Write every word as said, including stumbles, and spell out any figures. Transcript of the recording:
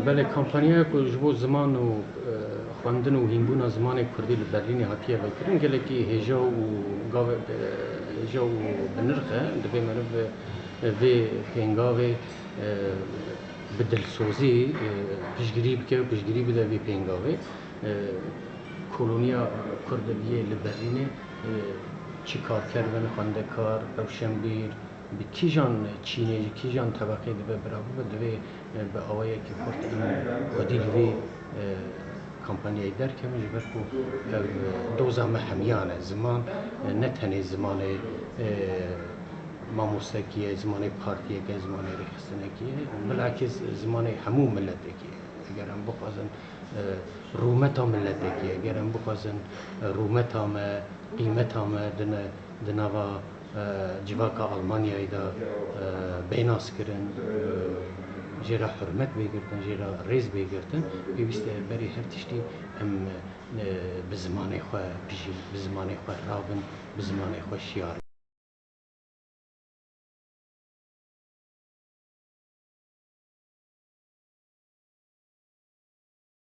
Belê, kampanyaya ku ji bo ziman û, e, xwendin û hînbûna zimanê kurdî li Berlînê hatiye vekirin, gelekî hêja û gave-, e, hêja û binirx e. Divê meriv, e, vê pêngavê, e, bi dilsozî, e, piştgirî bike û piştgirî bide vê pêngavê. E, koloniya kurd yê li Berlînê, e, çi karker bin, xwendekar, rewşenbîr, bi kîjan çînê, ji kîjan tebeqê dibe bira bibe, divê, e, bi awayekî xurt em xwedî li vê, e, kampanyayê derkevin, ji ber ku ev, e, doza me hemiyan e. Ziman, e, ne tenê zimanê, e, mamostekî ye, zimanê partiyeke, zimanê rêxistinekî ye, bilakis zimanê hemû miletekî ye. Eger em bixwazin, e, rûmeta miletekî ye, eger em bixwazin, e, rûmeta me, qîmeta me di ne-, di nava, e, civaka Almanyayê de, e, bê nas kirin, e, jê re hurmet bê girtin, jê re rêz bê girtin, pêwîst e berî her tiştî em, e, bi zimanê xwe bijîn, bi zimanê xwe rabin, bi zimanê xwe şiyar.